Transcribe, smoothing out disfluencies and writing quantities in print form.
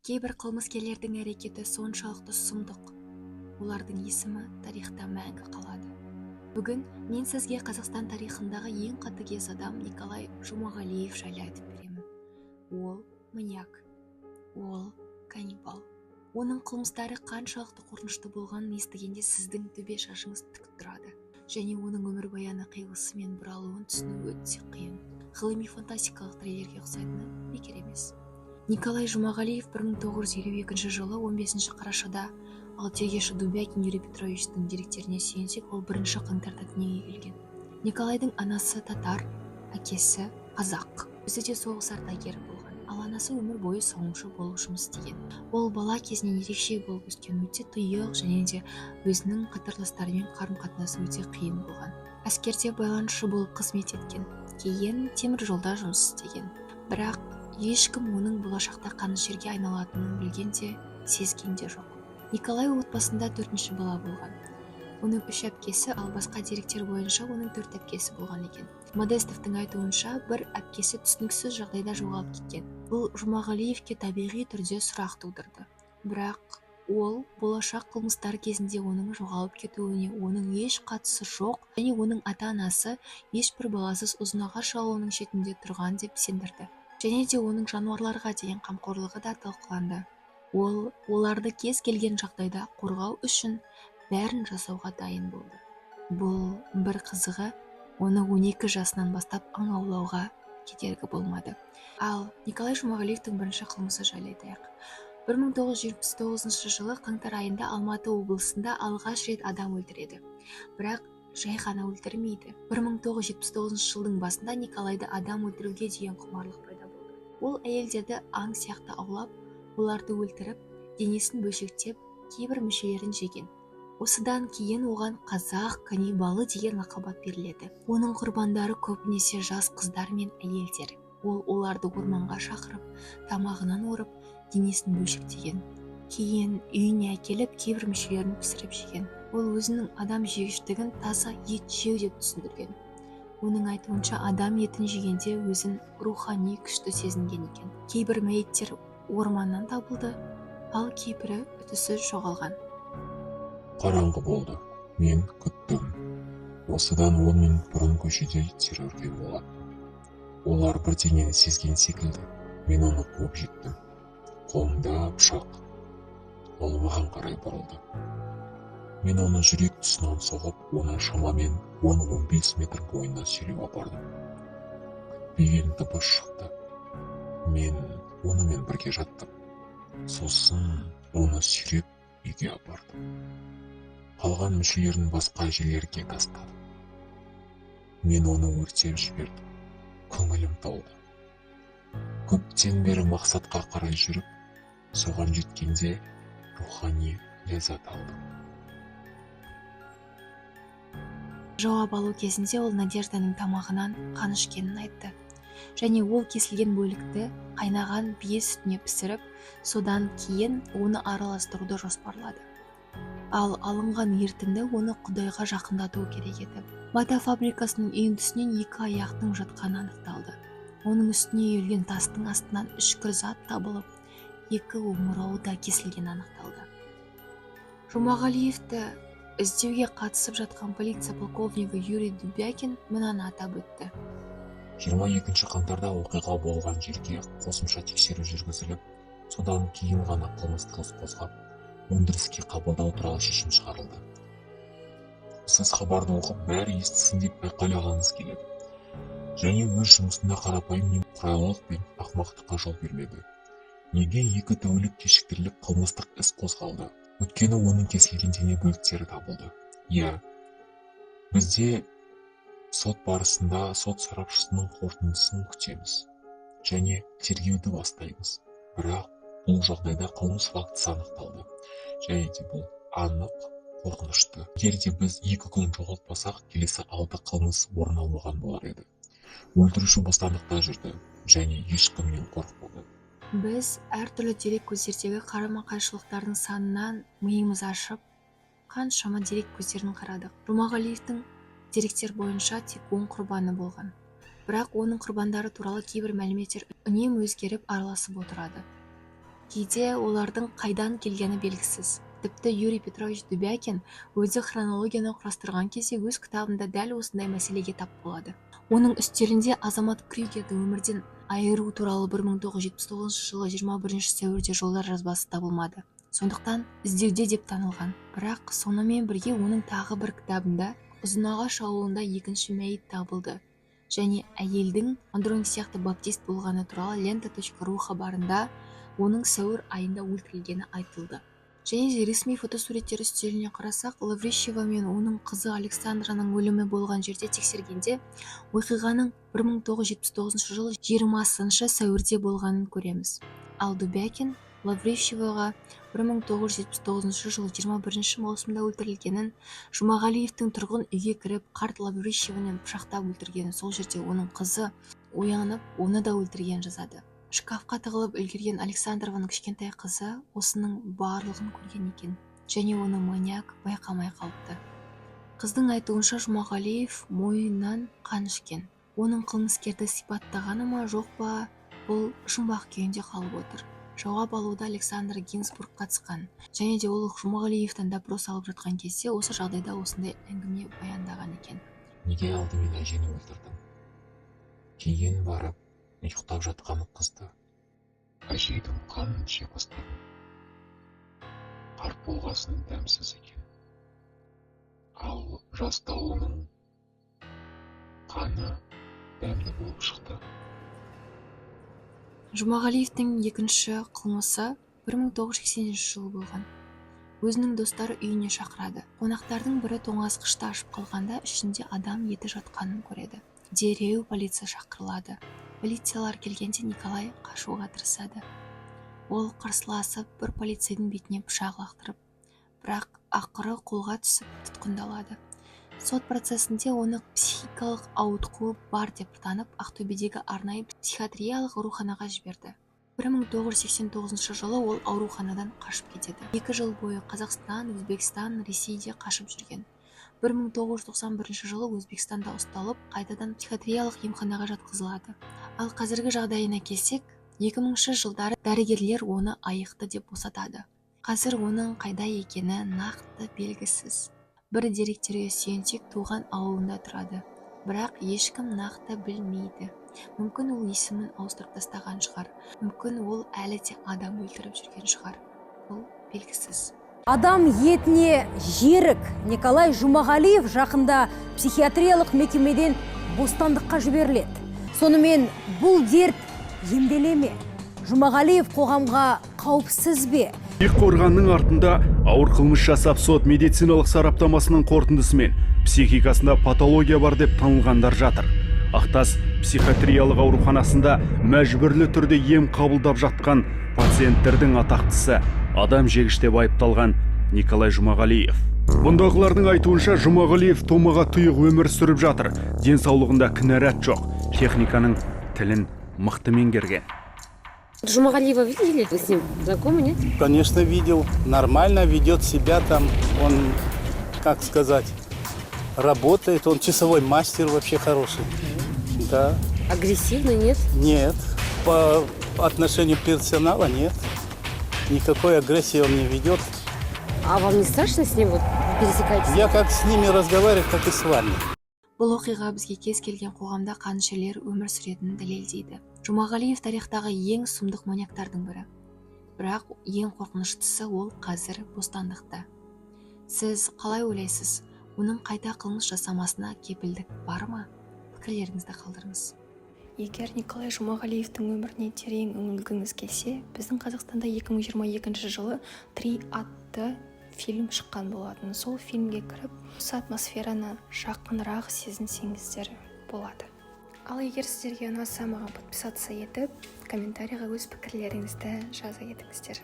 Кейбір қылмыскерлердің әрекеті соншалықты сұмдық, олардың есімі тарихта мәңгі қалады. Бүгін мен сізге Қазақстан тарихындағы ең қатыгез адам Николай Жұмағалиев жайлы айтып беремін. Ол маньяк, ол каннибал. Оның қылмыстары қаншалықты қорқынышты болғанын естігенде сіздің төбе шашыңыз тік тұрады. Және оның өмірбаяны қиылысы мен бұралуын түсіну өте қиын. Ғылыми фантастикалық триллерге ұқсайтыны бекер емес. Николай Жұмағалиев 1952 жылы 15 қарашада, ал тергеуші Дубякин Юрий Петровичтің деректеріне сүйенсек, ол 1 қаңтарда дүниеге келген. Николайдың анасы татар, әкесі қазақ. Өзі де соғыс ардагері болған, ал анасы өмір бойы сауыншы болып жұмыс істеген. Ол бала кезінен ерекше болып өскен, өте тұйық және де өзінің қатарластарымен қарым-қатынасы өте қиын болған. Әскерде байланысшы болып қызмет еткен, кейін темір жолда жұмыс істеген. Бірақ ешкім оның болашақта қанішерге айналатынын білген де, сезген де жоқ. Николай отбасында 4-ші бала болған. Оның 3 әпкесі, ал басқа деректер бойынша оның 4 әпкесі болған екен. Модестовтың айтуынша, бір әпкесі түсініксіз жағдайда жоғалып кеткен. Бұл Жұмағалиевке табиғи түрде сұрақ тудырды. Бірақ ол болашақ қылмыстар кезінде оның жоғалып кетуіне оның еш қатысы жоқ және оның ата-анасы ешбір баласыз Ұзынағаш ауылының шетінде тұрған деп сендірді. Және де оның жануарларға деген қамқорлығы да талқыланды. Ол оларды кез келген жағдайда қорғау үшін бәрін жасауға дайын болды. Бұл бір қызығы, оны 12 жасынан бастап аң аулауға кедергі болмады. Ал Николай Жұмағалиевтің бірінші қылмысы жайлы айтайық. 1979 жылы қаңтар айында Алматы облысында алғаш рет адам өлтіреді. Бірақ жай ғана өлтірмейді. 1979 жылдың басында Николайды адам өлтіруге деген құмарлық пайда болды. Ол әйелдерді аң сияқты аулап, оларды өлтіріп, денесін бөлшектеп, кейбір мүшелерін жеген. Осыдан кейін оған қазақ каннибалы деген лақап ат беріледі. Оның құрбандары көбінесе жас қыздар мен әйелдер. Ол оларды орманға шақырып, тамағынан орып, денесін бөлшектеген. Кейін үйіне әкеліп, кейбір мүшелерін пісіріп жеген. Ол өзінің адам жегіштігін таза ет жеу деп түсіндірген. Оның айтуынша, адам етін жегенде өзін рухани күшті сезінген екен. Кейбір мәйіттер орманнан табылды, ал кейбірі үтісіз жоғалған. Қараңғы болды. Мен күттім. Осыдан 10 минут бұрын көшеде иттер үрген болатын. Олар бірдеңені сезген секілді. Мен оны қуып жеттім. Қолымда пышақ. Ол маған қарай бұрылды. Мен оны жүрек тұсынан соғып, оны шамамен 10-15 метр бойына сүйреп апардым. Күтпеген дыбыс шықты. Мен онымен бірге жаттым. Сосын оны сүйреп үйге апардым. Қалған мүшелерін басқа жерлерге тастадым. Мен оны өртеп жібердім. Көңілім толды. Көптен бері мақсатқа қарай жүріп, соған жеткенде рухани ләззат алдым. Жауап алу кезінде ол Надежданың тамағынан қан ішкенін айтты. Және ол кесілген бөлікті қайнаған бие сүтіне пісіріп, содан кейін оны араластыруды жоспарлады. Ал алынған ертінді оны Құдайға жақындату керек еді. Мата фабрикасының үйіндісінен 2 аяқтың жатқаны анықталды. Оның үстіне үйілген тастың астынан үшкір зат табылып, 2 омырауы да кесілгені анықталды. Жұмағалиевті іздеуге қатысып жатқан полиция полковнигі Юрий Дубякин мынаны атап өтті. 22 қаңтарда оқиға болған жерге қосымша тексеру жүргізіліп, содан кейін ғана қылмыстық іс қозғап, өндіріске қабылдау туралы шешім шығарылды. Сіз хабарды оқып, бәрі естісін деп айқайлағыңыз келеді. Және өз жұмысында қарапайым немқұрайлылық пен ақымақтыққа жол бермеді. Неге 2 тәулік кешіктіріліп қылмыстық іс қозғалды? Өйткені оның кесілген дене бөліктері табылды. Иә, бізде сот барысында сот сарапшысының қорытындысын күтеміз және тергеуді бастаймыз. Бірақ бұл жағдайда қылмыс фактісі анықталды. Және де бұл анық қорқынышты. Егер де біз 2 күн жоғалтпасақ, келесі 6 қылмыс орын алмаған болар еді. Өлтіруші бостандықта жүрді және ешкімнен қорықпады. Біз әртүрлі дерек көздердегі қарама-қайшылықтардың санынан миымыз ашып, қаншама дерек көздерін қарадық. Жұмағалиевтің деректер бойынша тек 10 құрбаны болған. Бірақ оның құрбандары туралы кейбір мәліметтер үнемі өзгеріп араласып отырады. Кейде олардың қайдан келгені белгісіз. Тіпті Юрий Петрович Дубякин өзі хронологияны құрастырған кезде өз кітабында дәл осындай мәселеге тап болады. Оның үстелінде Азамат Крюгерді өмірден айыру туралы 1979 жылы 21 сәуірде жолдар жазбасы табылмады, сондықтан іздеуде деп танылған. Бірақ сонымен бірге оның тағы бір кітабында Ұзынағаш ауылында екінші мәйіт табылды және әйелдің Андроник сияқты баптист болғаны туралы лента.ру хабарында оның сәуір айында өлтірілгені айтылды. Және де ресми фотосуреттер үстеліне қарасақ, Лаврищева мен оның қызы Александраның өлімі болған жерде тексергенде, оқиғаның 1979 жылы 20 сәуірде болғанын көреміз. Ал Дубякин Лаврищеваға 1979 жылы 21 маусымда өлтірілгенін, Жұмағалиевтің тұрғын үйге кіріп, қарт Лаврищеваны пышақтап өлтіргенін, сол жерде оның қызы оянып, оны да өлтіргенін жазады. Шкафқа тығылып үлгерген Александрованың кішкентай қызы осының барлығын көрген екен және оны маньяк байқамай қалыпты. Қыздың айтуынша, Жұмағалиев мойнынан қан ішкен. Оның қылмыскерді сипаттағаны ма, жоқ па, бұл жұмбақ күйінде қалып отыр. Жауап алуда Александр Гинзбург қатысқан және де ол Жұмағалиевтан допрос алып жатқан кезде осы жағдайда осындай әңгіме баяндаған екен. Неге алдымен әжені өлтірдің, кейін барып ұйықтап жатқан қызды? Әжейдің қанын іше бастадым. Қарт болғасын дәмсіз екен, ал жастауының қаны дәмді болып шықты. Жұмағалиевтің екінші қылмысы 1980 жылы болған. Өзінің достары үйіне шақырады. Қонақтардың бірі тоңазытқышты ашып қалғанда, ішінде адам еті жатқанын көреді. Дереу полиция шақырылады. Полициялар келгенде Николай қашуға тырысады. Ол қарсыласып, бір полицейдің бетіне пышақ лақтырып, бірақ ақыры қолға түсіп, тұтқындалады. Сот процесінде оны психикалық ауытқуы бар деп танып, Ақтөбедегі арнайы психиатриялық ауруханаға жіберді. 1989 жылы ол ауруханадан қашып кетеді. 2 жыл бойы Қазақстан, Өзбекстан, Ресейде қашып жүрген. 1991 жылы Өзбекстанда ұсталып, қайтадан психиатриялық емханаға жатқызылады. Ал қазіргі жағдайына келсек, 2000 жылдары дәрігерлер оны айықты деп босатады. Қазір оның қайда екені нақты белгісіз. Бір деректерге сүйенсек, туған ауылында тұрады, бірақ ешкім нақты білмейді. Мүмкін, ол есімін ауыстырып тастаған шығар, мүмкін, ол әлі де адам өлтіріп жүрген шығар, бұл белгісіз. Адам етіне жерік Николай Жұмағалиев жақында психиатриялық мекемеден бостандыққа жіберіледі. Сонымен, бұл дерт емделе ме? Жұмағалиев қоғамға қауіпсіз бе? Биік қорғанның артында ауыр қылмыс жасап, сот медициналық сараптамасының қорытындысымен психикасында патология бар деп танылғандар жатыр. Ақтас психиатриялық ауруханасында мәжбүрлі түрде ем қабылдап жатқан пациенттердің атақтысы — адам жегіш деп айыпталған Николай Жұмағалиев. Бұндағылардың айтуынша, Жұмағалиев томаға тұйық өмір сүріп жатыр. Денсаулығында кінәрат жоқ, техниканың тілін мықты меңгерген. Жумагалиева видели? Вы с ним знакомы, нет? Конечно, видел. Нормально ведет себя там. Он, как сказать, работает. Он часовой мастер вообще хороший. Да. Агрессивный, нет? Нет. По отношению персонала нет. Никакой агрессии он не ведет. А вам не страшно с ним, вот пересекаетесь? Я как с ними разговариваю, так и с вами. Бұл оқиға бізге кез келген қоғамда қанішерлер өмір сүретінін дәлелдейді. Жұмағалиев тарихтағы ең сұмдық маньяктардың бірі, бірақ ең қорқыныштысы — ол қазір бостандықта. Сіз қалай ойлайсыз, оның қайта қылмыс жасамасына кепілдік бар ма? Пікірлеріңізді қалдырыңыз. Егер Николай Жұмағалиевтің өміріне терең үңілгіңіз келсе, біздің Қазақстанда 2022 жылы «Три» атты фильм шыққан болатын. Сол фильмге кіріп, осы атмосфераны жақынырақ сезінсеңіздер болады. Ал егер сіздерге ұнаса, маған подписаться етіп, комментарийға өз пікірлеріңізді жаза кетіңіздер.